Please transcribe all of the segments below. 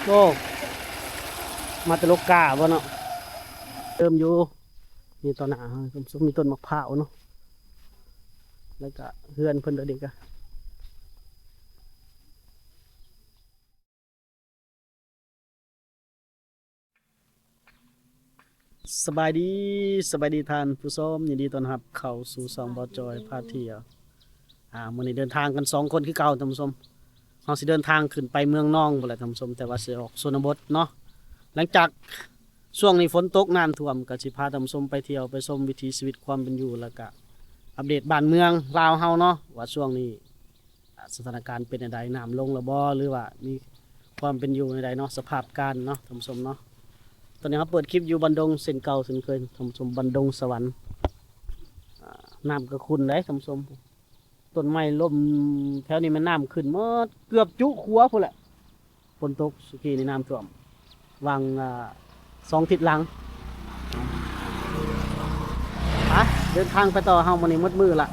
ໂອ້ ມາແຕ່ໂລກາບໍ່ເນາະ ເຕີມຢູ່. ນີ້ຕໍ່ໜ້າເຮົາ ສົມ ສົມມີຕົ້ນໝາກພ້າວເນາະ ແລ້ວກະເຮືອນເພິ່ນເດ້ກະ. ສະບາຍດີ ສະບາຍດີທ່ານຜູ້ຊົມ, ຍິນດີຕ້ອນຮັບເຂົ້າສູ່ຊ່ອງບ່າວຈອຍພາທ່ຽວ. ອ່າ ມື້ນີ້ເດີນທາງກັນສອງຄົນຄືເກົ່າທ່ານຜູ້ຊົມ. ເຮົາຊິເດີນທາງຂຶ້ນໄປເມືອງນອງພຸ້ນແຫຼະທ່ານຜູ້ຊົມ, ແຕ່ວ່າຊິອອກຊົນນະບົດເນາະ. ຫຼັງຈາກຊ່ວງນີ້ຝົນຕົກນ້ຳຖ້ວມ ກໍຊິພາທ່ານຜູ້ຊົມໄປທ່ຽວໄປຊົມວິຖີຊີວິດຄວາມເປັນຢູ່ ແລ້ວກະອັບເດດບ້ານເມືອງລາວເຮົາເນາະ ວ່າຊ່ວງນີ້ ອ່າ ສະຖານະການເປັນແນວໃດ, ນ້ຳລົງແລ້ວບໍ່ ຫຼືວ່າມີຄວາມເປັນຢູ່ແນວໃດເນາະ, ສະພາບການເນາະທ່ານຜູ້ຊົມເນາະ. ຕອນນີ້ເຮົາເປີດຄລິບຢູ່ບັນດົງເຊັ່ນເກົ່າເຊັ່ນເຄີຍທ່ານຜູ້ຊົມ, ບັນດົງສະຫວັນ. ອ່າ ນ້ຳກໍຂຸ່ນເດ້ທ່ານຜູ້ຊົມ, ຕົ້ນໄມ້ລົ້ມແຖວນີ້ແມ່ນນ້ຳຂຶ້ນໝົດ ເກືອບຈຸຂົວພຸ້ນແຫຼະ. ຝົນຕົກສຸກີນີ້ນ້ຳຖ້ວມຫວ່າງ ອ່າ ສອງທິດຫຼັງ. ໄປ ເດີນທາງໄປຕໍ່ ເຮົາມື້ນີ້ໝົດມື້ລະ.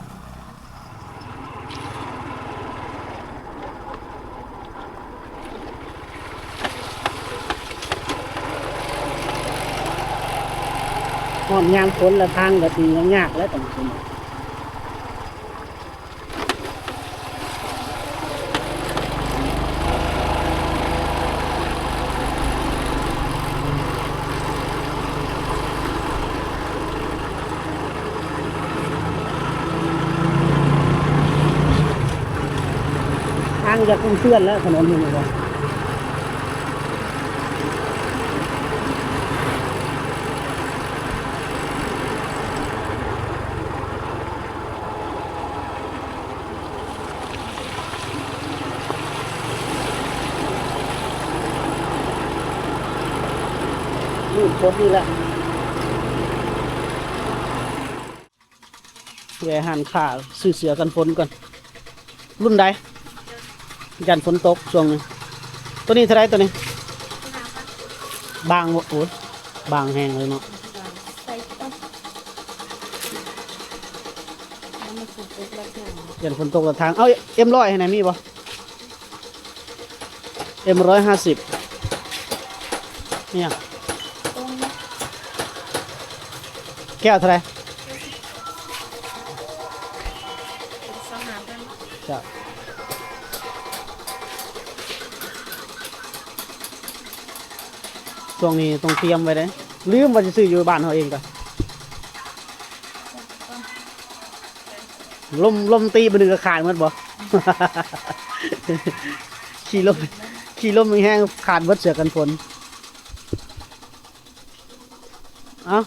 ຮອດຍາມຝົນລະ ທາງກໍຊິຍາກແຫຼະທ່ານຜູ້ຊົມ. ທາງຈະເປື້ອນແລ້ວ ຖະໜົນເຫັນບໍ່? ມືດຝົນອີກແລ້ວ. ແວ່ຮ້ານຄ້າຊື້ເສື້ອກັນຝົນກ່ອນ. ລຸ້ນໃດ? ຢ້ານຝົນຕົກຊ່ວງນີ້. ໂຕນີ້ເທົ່າໃດໂຕນີ້? ບາງບໍ່? ໂອ້ຍ ບາງແຮງເລີຍເນາະ. ຢ້ານຝົນຕົກລັດທາງ. ເອົາ ເອັມຮ້ອຍໃຫ້ແດ່ ມີບໍ່? ເອັມຮ້ອຍຫ້າສິບ ນີ້ຫຍັງ? ແກ້ວເທົ່າໃດ? ຈ້າ ຊ່ວງນີ້ຕ້ອງຕຽມໄວ້ເດ້ ລືມວ່າຊິຊື້ຢູ່ບ້ານເຮົາເອງກະ. ລົມ ລົມຕີບາດໜຶ່ງກໍຂາດໝົດບໍ່? ຂີ່ລົມ ຂີ່ລົມແຮງໆ ຂາດເບິດເສື້ອກັນຝົນ. ເອົ້າ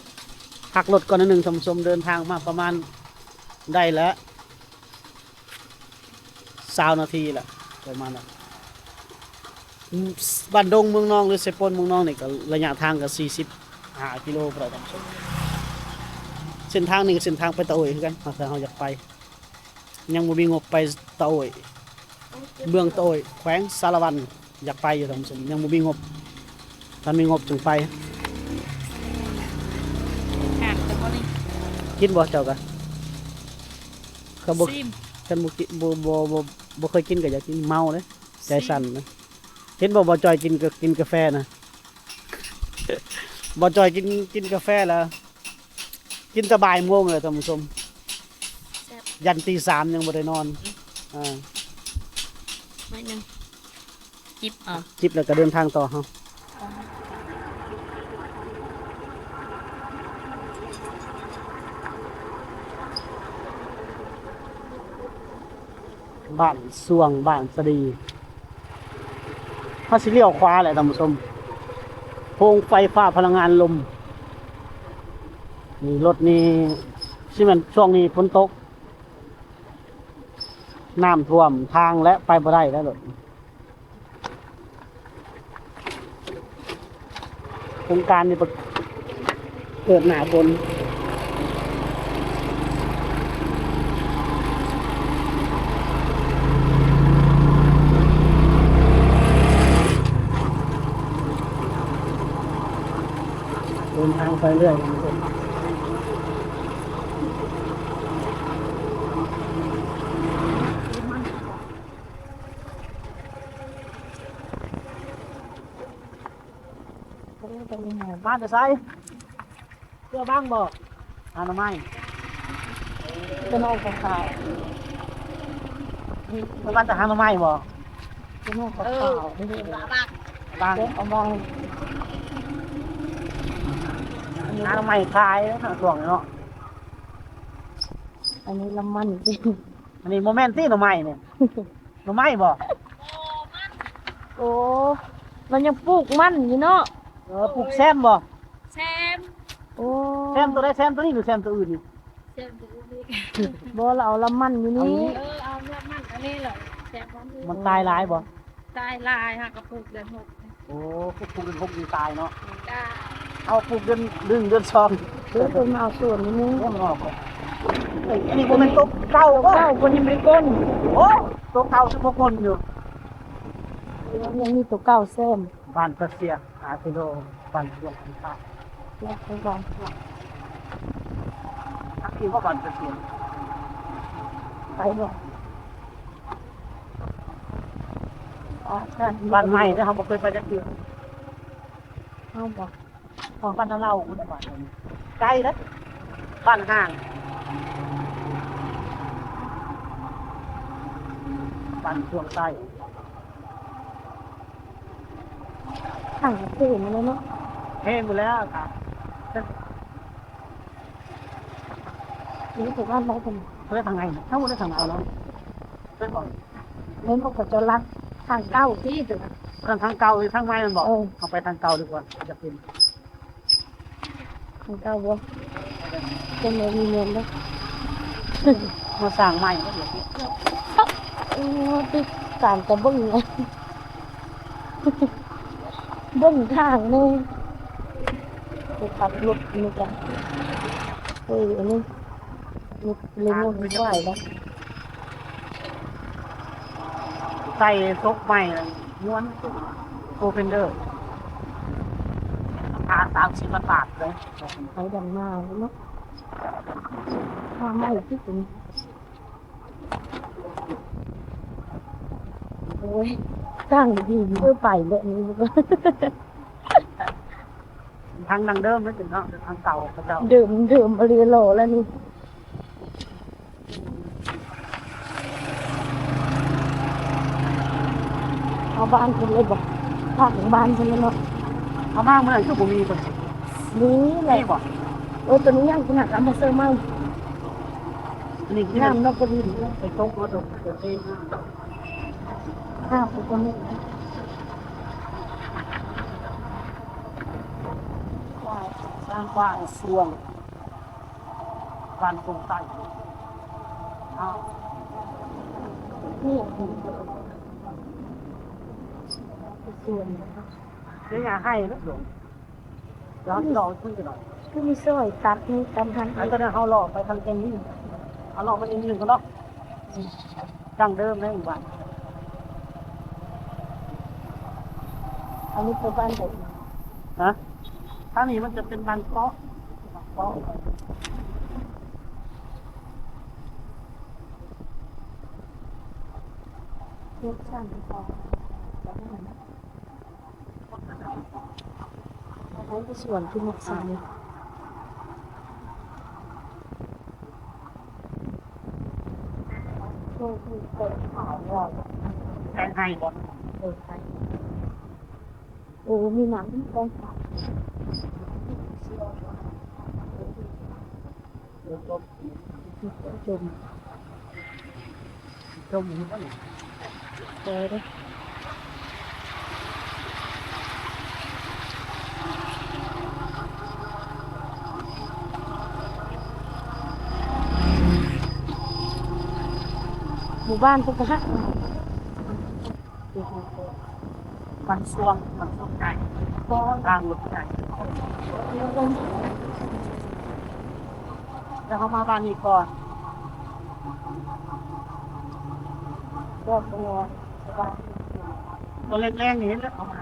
ພັກລົດກ່ອນໜ້ອຍໜຶ່ງທ່ານຜູ້ຊົມ, ເດີນທາງມາປະມານໄດ້ແລ້ວ ຊາວນາທີແຫຼະ ປະມານນັ້ນ. ບ້ານດົງເມືອງນອງ ຫຼື ເຊໂປນເມືອງນອງນີ້ ກໍໄລຍະທາງກໍສີ່ສິບຫ້າກິໂລໄປແລ້ວທ່ານຜູ້ຊົມ. ເສັ້ນທາງນີ້ກໍເສັ້ນທາງໄປຕະໂອ້ຍຄືກັນ ຖ້າເຮົາຢາກໄປ. ຍັງບໍ່ມີງົບໄປຕະໂອ້ຍ ເມືອງຕະໂອ້ຍ ແຂວງສາລະວັນ. ຢາກໄປຢູ່ທ່ານຜູ້ຊົມ, ຍັງບໍ່ມີງົບ, ຖ້າມີງົບຈຶ່ງໄປ. ຂ້າມແຕ່ບໍ່ນີ້ ກິນບໍ່ເຈົ້າກະ? ຄັນບໍ່ ຊິມ ຄັນບໍ່ກິນ ບໍ່ ບໍ່ ບໍ່ ບໍ່ເຄີຍກິນກໍຢາກກິນ, ເມົາເດ້ ໃຈສັ່ນນະ. ເຫັນບໍ່ ບ່າວຈອຍກິນ ກິນກາແຟນະ, ບ່າວຈອຍກິນ ກິນກາແຟແລ້ວ ກິນແຕ່ບ່າຍໂມງແລ້ວທ່ານຜູ້ຊົມ. ແຊບ ຢັນຕີສາມຍັງບໍ່ໄດ້ນອນ. ອືມ ເອີ ໜ້ອຍໜຶ່ງ ຈິບເອົາ ຈິບແລ້ວກໍເດີນທາງຕໍ່ເຮົາ. ບ້ານຊ່ວງ ບ້ານສະດີ. ເຮົາຊິລ້ຽວຂວາແຫຼະທ່ານຜູ້ຊົມ, ໂຮງໄຟຟ້າພະລັງງານລົມ. ນີ້ລົດນີ້ ຊິແມ່ນຊ່ວງນີ້ຝົນຕົກ ນ້ຳຖ້ວມທາງ ແລະ ໄປບໍ່ໄດ້ແລ້ວລົດ. ໂຄງການນີ້ປະ ເກີດໜ້າຝົນ. ເດີນທາງໄປເລື້ອຍ. ເ ມາແຕ່ໃສ? ເພື່ອບັງບໍ່? ຫາໜໍ່ໄມ້ ເປັນຫ້ອງຂາວໆ ເພິ່ນມາຈາກຫາໜໍ່ໄມ້ບໍ່? ເປັນຫ້ອງຂາວໆ ເອີ ບັງ ບັງ ເອົາບັງ ຫາໜໍ່ໄມ້ຂາຍເນາະ ຊ່ວງນີ້ເນາະ. ອັນນີ້ລຳມັນ ອັນນີ້ບໍ່ແມ່ນຕິ ໜໍ່ໄມ້ນີ້? ໜໍ່ໄມ້ບໍ່? ໂອ້ ມັນຍັງປູກມັນຢູ່ເນາະ. ເອີ ປູກແຊມບໍ່? ແຊມ ໂອ້ ແຊມຕົວໃດ? ແຊມຕົວນີ້ ຫຼື ແຊມຕົວອື່ນນີ້? ແຊມຕົວອື່ນນີ້ ບໍ່ ລະເອົາລຳມັນຢູ່ນີ້. ເອີ ເອົາລຳມັນອັນນີ້ແຫຼະ ແຊມມັນ. ມັນຕາຍຫຼາຍບໍ່? ຕາຍຫຼາຍ ຫາກະປູກເດືອນຫົກ. ໂອ້ ປູກເດືອນຫົກນີ້ຕາຍເນາະ. ຈ້າ ເອົາປູກເດືອນໜຶ່ງ ເດືອນສອງ ເດີ ເພິ່ນມາເອົາສວນນີ້ ເດີ ມັນອອກ. ເອີຍ ອັນນີ້ບໍ່ແມ່ນໂຕເກົ່າບໍ່? ໂຕເກົ່າ ເພິ່ນຍັງບໍ່ໄດ້ກົ້ນ. ໂອ້ ໂຕເກົ່າຊິບໍ່ກົ້ນຢູ່ ຍັງມີໂຕເກົ່າແຊມ. ບ້ານປາເຊຍ ຫ້າກິໂລ ບ້ານດວງຄຳ. ແລ້ວໄປບ້ານ ຈັກຢູ່ບໍ່ບ້ານປາເຊຍ? ໄປບໍ່? ບ້ານໃໝ່ເດ້ ເຮົາບໍ່ເຄີຍໄປຈັກເທື່ອ. ເຮົາບໍ່ ຂອງບ້ານນາເລົ່າພຸ້ນ ບ້ານໄກເດ້ ບ້ານຫ່າງ ບ້ານຊ່ວງໃຕ້. ທາງເພໝົດແລ້ວເນາະ. ເພໝົດແລ້ວ ນີ້ຄືບ້ານໃດເພິ່ນ? ເພິ່ນທາງໃນ ເຮົາບໍ່ໄດ້ທາງໃນເນາະ. ເພິ່ນບອກ ເພິ່ນບອກເຂົາເຈົ້າລັກທາງເກົ່າຕິ. ທາງ ທາງເກົ່າ ທາງໃໝ່ແມ່ນບໍ່? ເອີ ເຮົາໄປທາງເກົ່າດີກວ່າ ຢາກເຫັນ. ມັນກໍບໍ່ ເປັນແບບນີ້ແມ່ນເດ້. ມາສ້າງໃໝ່. ໂອ້ ຕິດຕາມແຕ່ເບິ່ງ ເບິ່ງທາງນີ້ ໄປຂັບລົດນີ້ກະ ເອີ ອັນນີ້ ນີ້ ນີ້ ນີ້ໄຫວເດ້. ໃສ່ສົກໃໝ່ນະ ມ່ວນ ໂອເພັນເດີ ລາຄາສາມສິບພັນບາດເລີຍ. ໄປດຳນາເນາະ ຜ້າໄໝ້ທີ່ເປັນ ໂອ້ຍ ຕັ້ງດີໆ ເອີ ໄປແບບນີ້ ທາງດັ່ງເດີມເນາະ ເປັນເນາະ ທາງເກົ່າເຂົາເຈົ້າ ເດີມ ເດີມອີ່ຫຼີ ຫຼໍ່ແລ້ວນີ້. ເອົາບ້ານເພິ່ນເລີຍບໍ່? ພາກຂອງບ້ານເພິ່ນເລີຍເນາະ. ເອົາມາເມື່ອນັ້ນຄືບໍ່ມີເພິ່ນ? ມີແຫຼະ. ມີບໍ່? ເອີ ຕົວນີ້ຍັງ ເພິ່ນຫາກະເອົາມາເສີມໃໝ່. ອັນນີ້ຄືງາມເນາະ ພໍດີໄປຕົກລົດ ງາມຄືຕົວນີ້. ສ້າງກວ້າງສວງ. ບ້ານກົງໃຕ້ ອ້າວ ສວນ ເປັນຫຍັງໃຫ້ເນາະ ດອກ ດອກຂຶ້ນໄປໜ້ອຍ ຄືມີຊອຍຕັດນີ້ຕັດຫັ້ນ ອັນຕອນນັ້ນເຮົາເລາະໄປທາງແກງນີ້ ເຮົາເລາະໄປອີກໜຶ່ງກ່ອນເນາະ. ດັ້ງເດີມໃນໝູ່ບ້ານ. ອັນນີ້ຄືບ້ານໃດ? ຮະ? ທາງນີ້ມັນຈະເປັນບ້ານເກາະ ເກາະ ເຮັດຊ່າງເກາະ. ອັນນີ້ສວນທີ່ມັກສາຍ ແປງໄຮ່ບໍ່? ເອີ ແປງໄຮ່. ໂອ້ ມີນ້ຳ ມີແປງໄຮ່. ຈົມ ຈົມຢູ່ຫັ້ນ ເອີ ໝູ່ບ້ານເພິ່ນກະຮັກ. ມັນຊ່ວງ ມັນຊ່ວງໄກ ທາງລົດໄກ ແລ້ວເຮົາມາບ້ານນີ້ກ່ອນ ຕອນແລງໆນີ້ເຫັນແລ້ວເຮົາມາ.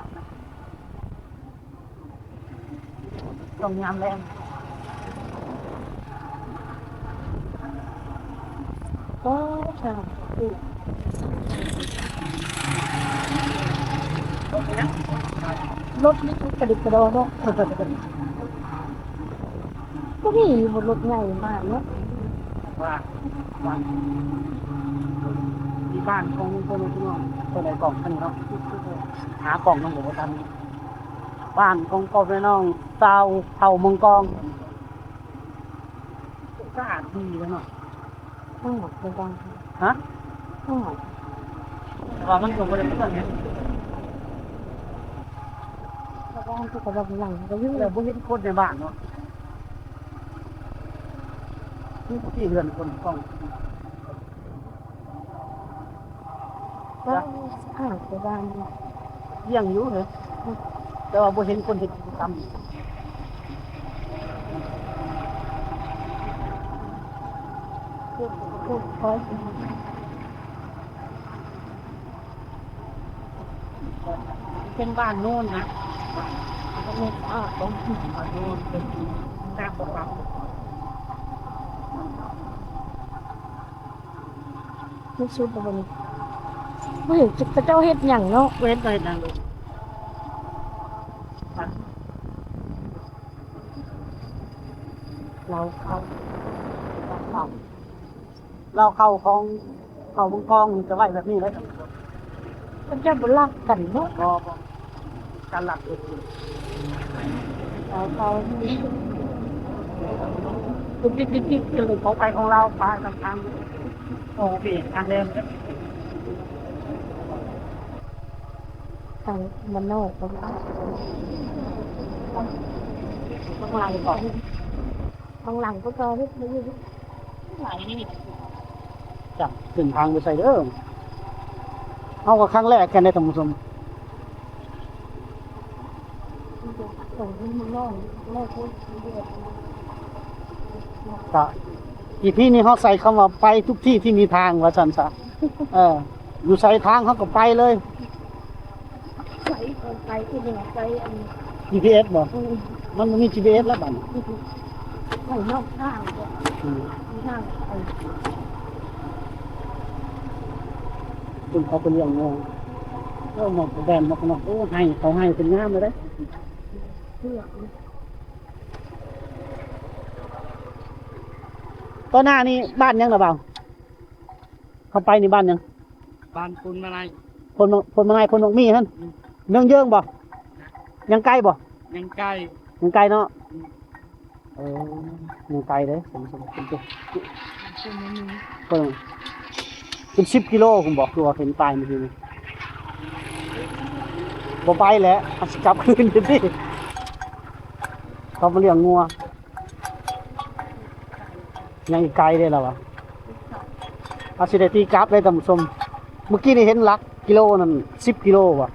ຕ້ອງຍາມແລງ ໂອ້ ສາທຸ. ລົດນີ້ກະດິກກະດໍເນາະ ບໍ່ມີຢູ່ບໍ່ ລົດໃຫຍ່ມາເນາະ ວ່າ ວ່າ ທີ່ບ້ານຂອງພໍ່ແມ່ພີ່ນ້ອງ ເພິ່ນໄດ້ກ້ອງຄັນນີ້ເນາະ ຫາກ້ອງນຳບໍ່ທັນ ບ້ານຂອງພໍ່ແມ່ນ້ອງຊາວເຜົ່າເມືອງກອງ ສະອາດດີເລີຍເນາະ. ໂອ້ ບໍ່ຕ້ອງ ຮະ? ໂອ້ ແຕ່ວ່າມັນກໍບໍ່ໄດ້ເປັນເລື່ອງຫຍັງ ແຕ່ວ່າມັນກໍແບບຫຼັງກໍຢູ່ ແລ້ວບໍ່ເຫັນຄົນໃນບ້ານເນາະ ມີແຕ່ເຮືອນຄົນກອງ. ສະອາດແຕ່ວ່າ ລ້ຽງຢູ່ເນາະ ແຕ່ວ່າບໍ່ເຫັນຄົນເຮັດກິດຈະກຳ ເປັນບ້ານໂນ້ນນະ ບ້ານໂນ້ນ ສະອາດ ບ້ານໂນ້ນ ເປັນ ນ້ຳບໍ່ເຂົ້າ. ມັນສຸດແລ້ວບໍ່ນີ້ ບໍ່ເຫັນເຂົາເຈົ້າເຮັດຫຍັງເນາະ ບໍ່ເຫັນເຂົາເຮັດຫຍັງເລີຍ ເລົ້າເຂົ້າ ເລົ້າເຂົ້າ ເລົ້າເຂົ້າຂອງເຜົ່າເມືອງກອງນີ້ຈະໄວ້ແບບນີ້ເລີຍ ເຂົາເຈົ້າບໍ່ລັກກັນເນາະ ບໍ່ ບໍ່ ການລັກເກີດຂຶ້ນ ເອົາເຂົ້າ ເຂົາໄປຂອງລາວ ປານຳທາງ ໂອເຄ ທາງແດນ ທາງບ້ານນອກ ທາງຫຼັງກໍ ຂ້າງຫຼັງກໍຈະເຮັດຢູ່ ຈຳເສັ້ນທາງໄປໃສເດີ ເຮົາກໍຄັ້ງແລກກັນເດ້ທ່ານຜູ້ຊົມ ກະ ອີພີນີ້ເຮົາໃສ່ຄຳວ່າໄປທຸກທີ່ທີ່ມີທາງວ່າຊັ້ນຊະ ເອີ ຢູ່ໃສທາງເຮົາກໍໄປເລີຍ. ໃຊ້ ໃຊ້ອີ່ຫຍັງ ໃຊ້ອັນ ຈີພີເອສ ບໍ່? ເອີ ມັນບໍ່ມີຈີພີເອສແລ້ວບັດນີ້ ໄປນອກທາງ ອືມ ທາງໄປ ເພິ່ນເອົາໄປລ້ຽງງົວ ເອີ ໝອກແດນ ໝອກນອກ ໂອ້ ໄຮ່ ເຂົາໄຮ່ເພິ່ນງາມເລີຍເດ້ ເຜືອກ ຕໍ່ໜ້ານີ້ບ້ານຫຍັງລະບ່າວ? ເຂົ້າໄປນີ້ບ້ານຫຍັງ? ບ້ານໂພນມະໄນ ໂພນ ໂພນມະໄນ ໂພນໝາກມີຫັ້ນ ອືມ ເມືອງເຢິງບໍ່? ຍັງໄກບໍ່? ຍັງໄກ ຍັງໄກເນາະ ອືມ ເອີ ຍັງໄກເດ້ ເປັນ ເປັນ ເປັນ ເປັນສິບກິໂລພຸ້ນບໍ່? ຄືວ່າເຫັນປ້າຍມື້ກີ້ນີ້ ບໍ່ໄປແຫຼະ ເຮົາຊິກັບຄືນຢູ່ຕິ ເຂົາມາລ້ຽງງົວ. ຍັງອີກໄກເດ້ລະວ່າ ເຮົາຊິໄດ້ຕີກັບເດ້ທ່ານຜູ້ຊົມ ມື້ກີ້ນີ້ເຫັນຫຼັກກິໂລນັ້ນ ສິບກິໂລວ່າ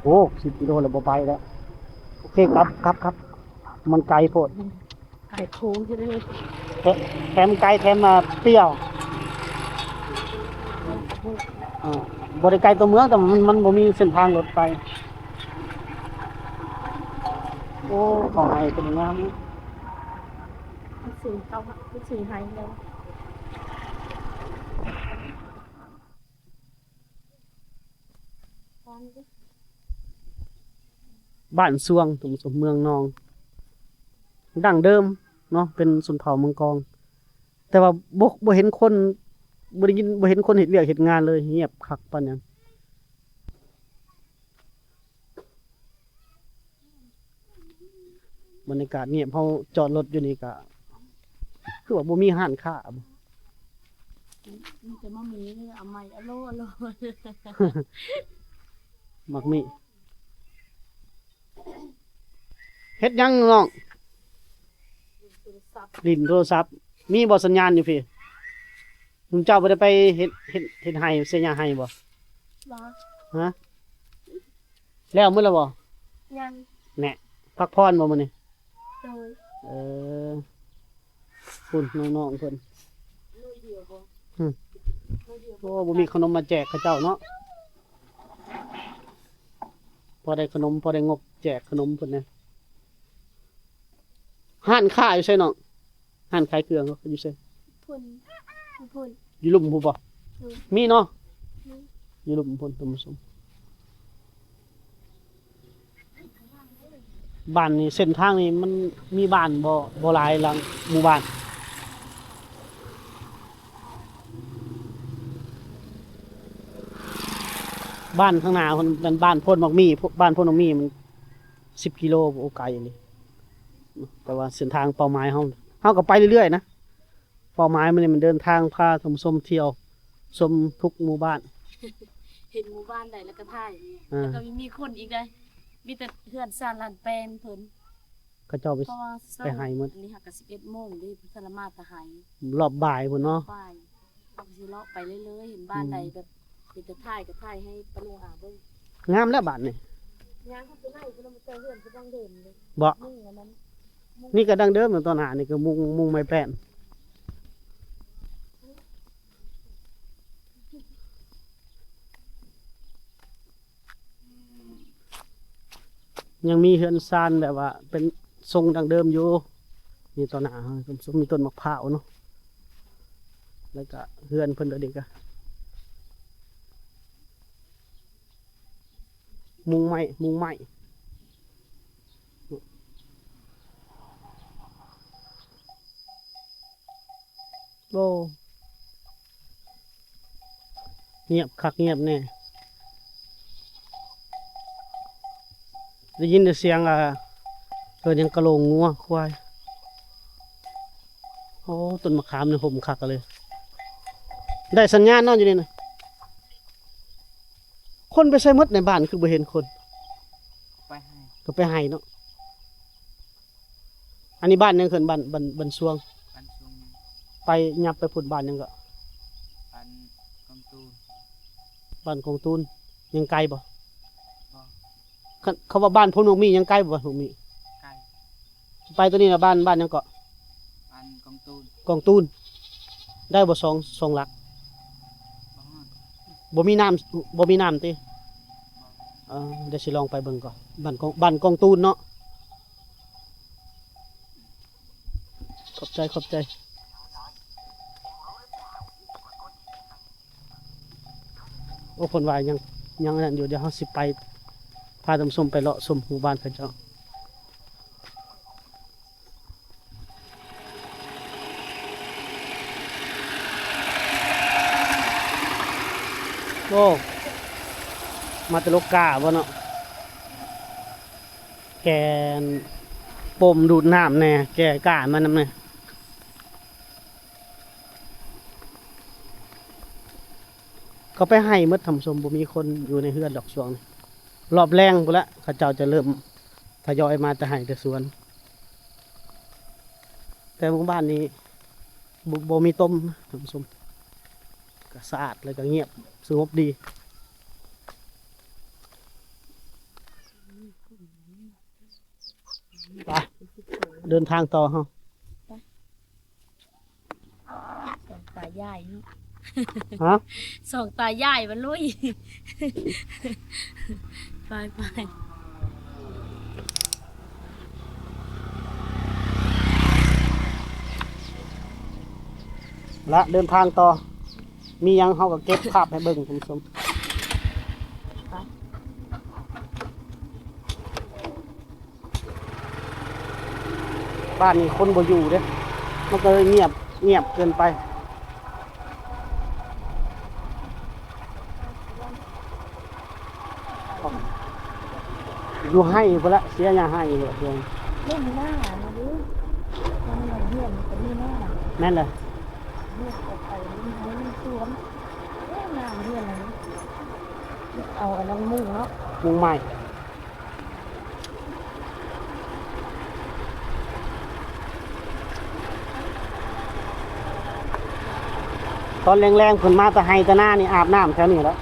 ໂອ້ ສິບກິໂລແລ້ວບໍ່ໄປແລ້ວ ໂອເຄ ກັບ ກັບ ກັບ ມັນໄກໂພດ ໄກໂຄ້ງຢູ່ເດ້ ແຖມ ແຖມໄກ ແຖມ ອ່າ ປ່ຽວ ອ່າ ບໍ່ໄດ້ໄກຕົວເມືອງ ແຕ່ວ່າມັນ ມັນບໍ່ມີເສັ້ນທາງລົດໄປ ໂອ້ ເຂົາໄຮ່ເປັນງາມ. ມັນສູງເທົ່າ ມັນສູງໄຮແລ້ວ ບ້ານຊວງ ເມືອງນອງ ດັ້ງເດີມເນາະ ເປັນຊົນເຜົ່າເມືອງກອງ ແຕ່ວ່າບໍ່ ບໍ່ເຫັນຄົນ ບໍ່ໄດ້ຍິນ ບໍ່ເຫັນຄົນເຮັດວຽກເຮັດງານເລີຍ ງຽບຄັກປານຫຍັງ. ບັນຍາກາດງຽບ ເຮົາຈອດລົດຢູ່ນີ້ກະ ຄືວ່າບໍ່ມີຮ້ານຄ້າບໍ່? ມີແຕ່ໝາກມີ ເອົາໃໝ່ ອະໂລ ອະໂລ ໝາກມີ. ເຮັດຫຍັງນ້ອງ? ຫຼິ້ນໂທລະສັບ. ມີບໍ່ສັນຍານຢູ່ພີ້? ຊຸມເຈົ້າບໍ່ໄດ້ໄປເຮັດ ເຮັດ ເຮັດໄຮ່ ເສຍຫຍ້າໄຮ່ບໍ່? ບໍ່. ຮະ? ແລ້ວໝົດແລ້ວບໍ່? ຍັງ. ແນ່ ພັກຜ່ອນບໍ່ມື້ນີ້? ໂດຍ. ເອີ ພຸ້ນນ້ອງໆເພິ່ນ ໜ່ວຍດຽວບໍ່? ຫື ໜ່ວຍດຽວບໍ່? ໂອ້ ບໍ່ມີຂະໜົມມາແຈກເຂົາເຈົ້າເນາະ ພໍໄດ້ຂະໜົມ ພໍໄດ້ງົບແຈກຂະໜົມເພິ່ນແດ່. ຮ້ານຄ້າຢູ່ໃສນ້ອງ? ຮ້ານຂາຍເຄື່ອງຢູ່ໃສ? ພຸ້ນ ຢູ່ພຸ້ນ ຢູ່ລຸ່ມພຸ້ນບໍ່? ໂດຍ. ມີເນາະ? ມີ ຢູ່ລຸ່ມພຸ້ນທ່ານຜູ້ຊົມ. ບ້ານນີ້ ເສັ້ນທາງນີ້ມັນມີບ້ານບໍ່ ບໍ່ຫຼາຍຫຼັງ ໝູ່ບ້ານ. ບ້ານຂ້າງໜ້າພຸ້ນ ແມ່ນບ້ານໂພນໝາກມີ້ ບ້ານໂພນໝາກມີ້ມັນສິບກິໂລ ໂອ້ ໄກອີ່ຫຼີ. ແຕ່ວ່າເສັ້ນທາງເປົ້າໝາຍເຮົາ ເຮົາກໍໄປເລື້ອຍໆນະ. ເປົ້າໝາຍມື້ນີ້ມັນເດີນທາງພາທ່ານຜູ້ຊົມທ່ຽວຊົມທຸກໝູ່ບ້ານ. ເຫັນໝູ່ບ້ານໃດແລ້ວກໍຖ່າຍ ອ່າ ແລ້ວກໍມີ ມີຄົນອີກເດ້ ມີແຕ່ເຮືອນຊານລານແປງເພິ່ນ ເຂົາເຈົ້າໄປ ເພາະວ່າ ໄປໄຮ່ໝົດ ອັນນີ້ຫາກະສິບເອັດໂມງເດ້ ເພິ່ນລະມາແຕ່ໄຮ່ ລອບບ່າຍພຸ້ນເນາະ ບ່າຍ ເຮົາກໍຊິເລາະໄປເລື້ອຍໆ ເຫັນບ້ານໃດ ອືມ ແບບ ເປັນຕາຖ່າຍກໍຖ່າຍໃຫ້ປ້າລຸງອາເບິ່ງ. ງາມແລ້ວບາດນີ້ ຍ່າງເຂົ້າໄປໄລ່ພຸ້ນນະ ມັນເຈົ້າເຮືອນຄືດັ່ງເດີມເດ້ ບໍ່? ມຸງອັນນັ້ນ ມຸງ ນີ້ກໍດັ່ງເດີມ ຕອນໜ້ານີ້ກໍມຸງ ມຸງໄມ້ແປ້ນ. ຍັງມີເຮືອນຊານແບບວ່າເປັນຊົງດັ້ງເດີມຢູ່. ນີ້ຕໍ່ໜ້າເຮົາ ມີຕົ້ນໝາກພ້າວເນາະ ແລ້ວກະເຮືອນເພິ່ນໂດດເດັ່ນກະມຸງໄມ້ ມຸງໄມ້. ໂອ້ ງຽບຄັກງຽບແນ່ ໄດ້ຍິນແຕ່ສຽງ ອ່າ ເອີ້ນຫຍັງ ກະໂຫຼງງົວຄວາຍ. ໂອ້ ຕົ້ນມະຂາມນີ້ຮົ່ມຄັກເລີຍ ໄດ້ສັນຍານເນາະຢູ່ນີ້ນະ. ຄົນໄປໃສໝົດໃນບ້ານ ຄືບໍ່ເຫັນຄົນ? ໄປໄຮ່ ກໍໄປໄຮ່ເນາະ. ອັນນີ້ບ້ານຫຍັງເອີ້ນ ບ້ານ ບ້ານ ບ້ານຊວງ ບ້ານຊວງ ໄປ ຍັບໄປພຸ້ນບ້ານຫຍັງເກາະ? ບ້ານກອງຕູນ ບ້ານກອງຕູນ. ຍັງໄກບໍ່? ບໍ່ ຄັນ ເຂົາວ່າບ້ານໂພນໝາກມີ້ ຍັງໄກບໍ່? ໝາກມີ້ ໄກ ໄປຕົວນີ້ລະ ບ້ານ ບ້ານຫຍັງເກາະ? ບ້ານກອງຕູນ ກອງຕູນ. ໄດ້ບໍ່ ສອງ ສອງຫຼັກ? ບໍ່ຮອດ ບໍ່ມີນ້ຳ ບໍ່ມີນ້ຳຕິ? ບໍ່ ເອີ ດຽວຊິລອງໄປເບິ່ງກ່ອນ ບ້ານກອງ ບ້ານກອງຕູນເນາະ. ຂອບໃຈ ຂອບໃຈ. ໂອ້ ເພິ່ນວ່າຍັງ ຍັງອັນນັ້ນຢູ່ ດຽວເຮົາຊິໄປ ພາທ່ານຜູ້ຊົມໄປເລາະຊົມໝູ່ບ້ານເຂົາເຈົ້າ. ໂອ້ ມາແຕ່ໂລກກາບໍ່ເນາະ ແກ່ນ ປົມດູດນ້ຳແດ່ ແກ່ກ້າມັນນຳແດ່. ເຂົາໄປໄຮ່ໝົດທ່ານຜູ້ຊົມ ບໍ່ມີຄົນຢູ່ໃນເຮືອນດອກຊ່ວງນີ້. ຮອບແລງພຸ້ນລະ ເຂົາເຈົ້າຈະເລີ່ມທະຍອຍມາແຕ່ໄຮ່ແຕ່ສວນ. ແຕ່ໝູ່ບ້ານນີ້ ບໍ່ ບໍ່ມີຕົມທ່ານຜູ້ຊົມ ກໍສະອາດ ແລ້ວກໍງຽບສະຫງົບດີ. ໄປ ເດີນທາງຕໍ່ເຮົາ. ສອງຕາຍາຍເນາະ ຮະ ສອງຕາຍາຍມາລຸຍ ໄປໆ ລະເດີນທາງຕໍ່ ມີຫຍັງເຮົາກໍເກັບພາບໃຫ້ເບິ່ງທ່ານຜູ້ຊົມ. ບ້ານນີ້ຄົນບໍ່ຢູ່ເດ້ ມັນກໍເລີຍງຽບ ງຽບເກີນໄປ. ຢູ່ໄຮ່ພຸ້ນລະ ເສຍຫຍ້າໄຮ່ພຸ້ນລະ. ເລື່ອງໜ້ານະເດ້ ມັນເຮືອນກໍມີໜ້າ ແມ່ນແຫຼະ ເຮືອນກໍໄປເປັນໄຮ່ເປັນສວນ. ເອີ ງາມເຮືອນອັນນີ້ ເອົາອັນນັ້ນມຸງເນາະ ມຸງໄມ້. ຕອນແລງໆ ເພິ່ນມາແຕ່ໄຮ່ແຕ່ນານີ້ ອາບນ້ຳແຖວນີ້ແຫຼະ.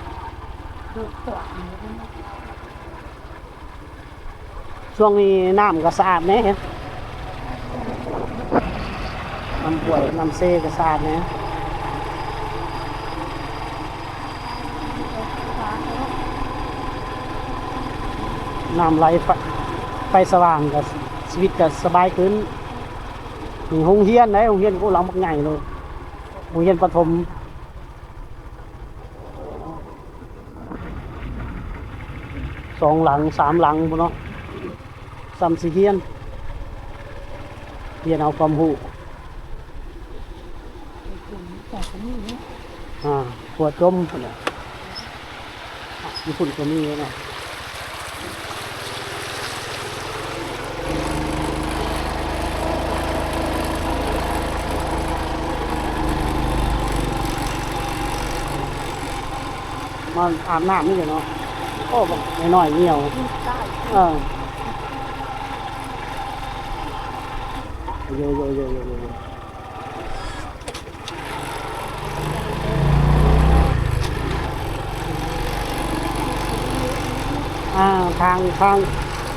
ຊ່ວງນີ້ນ້ຳກໍສະອາດແດ່ ນ້ຳຫ້ວຍນ້ຳເຊກໍສະອາດແດ່. ນ້ຳໄຫຼໄຟ ໄຟສະຫວ່າງກໍ ຊີວິດກໍສະບາຍຂຶ້ນ. ມີໂຮງຮຽນໃດ໋ ໂຮງຮຽນກໍ ໂອ້ ຫຼັງບັກໃຫຍ່ເລີຍ ໂຮງຮຽນປະຖົມ ສອງຫຼັງສາມຫຼັງພຸ້ນເນາະ. ສ່ຳຊິຮຽນ ຮຽນເອົາຄວາມຮູ້. ອ່າ ຂົວຈົມພຸ້ນແຫຼະ ຢູ່ພຸ້ນກໍມີເນາະ. ມາອາບນ້ຳນີ້ເນາະ. ໂອ້ ບັກນ້ອຍໆ ຍ່ຽວ. ເອີ ໂຢໆໆໆໆ. ອ່າ ທາງ ທາງ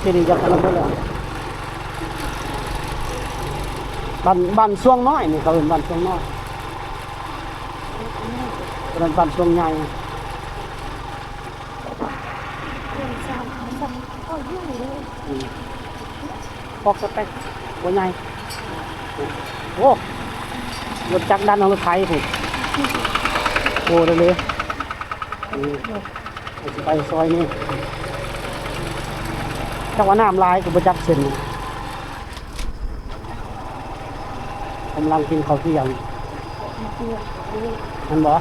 ທີ່ນີ້ຈະໄປນຳເພິ່ນແລ້ວ. ບ້ານ ບ້ານຊ່ວງນ້ອຍນີ້ ເຂົາເອີ້ນບ້ານຊ່ວງນ້ອຍ ເພິ່ນເອີ້ນບ້ານຊ່ວງໃຫຍ່. ອືມ ປອກສະແຕັກບໍ່ໃຫຍ່. ໂອ້ ລົດຈັກດັນເອົາລົດໄຖພຸ້ນ. ໂອ້ ເດີເລີ ອືມ ຊິໄປຊອຍນີ້ ຈັກວ່ານ້ຳຫຼາຍກໍບໍ່ຈັກເສັ້ນ. ກຳລັງກິນເຂົ້າທ່ຽງ ແມ່ນບໍ່?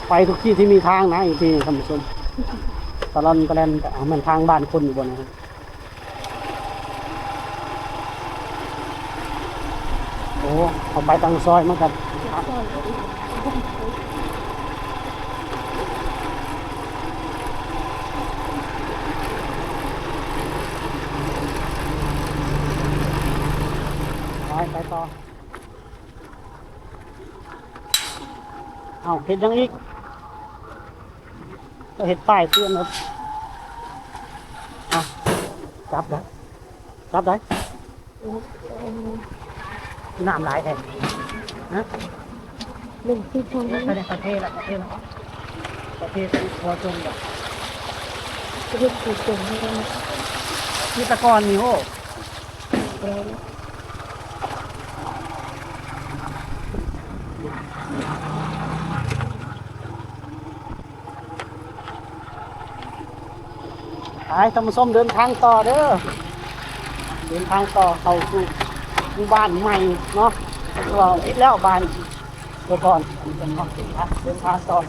ໄປທຸກທີ່ທີ່ມີທາງນະ ອີກທີ່ທ່ານຜູ້ຊົມ ຕະລອນຕະແລ່ນ ເອົາ ແມ່ນທາງບ້ານຄົນຢູ່ບໍ່ນະ? ໂອ້ ເຂົ້າໄປທາງຊອຍມັນກໍ ໄປ ໄປຕໍ່. ເອົ້າ ເຮັດຫຍັງອີກ? ເຮັດປ້າຍເຕືອນ ເອົາ ຈັບໄດ້ ຈັບໄດ້. ນ້ຳຫຼາຍແທ້ ຮະ? ເປັນຄືທາງ ໄປເທລະ ໄປເທລະ ໄປເທ ພໍຈົມແລ້ວ ເຮັດຄືຈົມໃຫ້ໄດ້ ມີຕະກອນນີ້ ໂອ້. ໄປ ທ່ານຜູ້ຊົມ ເດີນທາງຕໍ່ເດີ ເດີນທາງຕໍ່ເຂົ້າສູ່ໝູ່ບ້ານໃໝ່ເນາະ ເພາະວ່າປິດແລ້ວບ້ານ ເມື່ອກ່ອນ ເດີນທາງຕໍ່.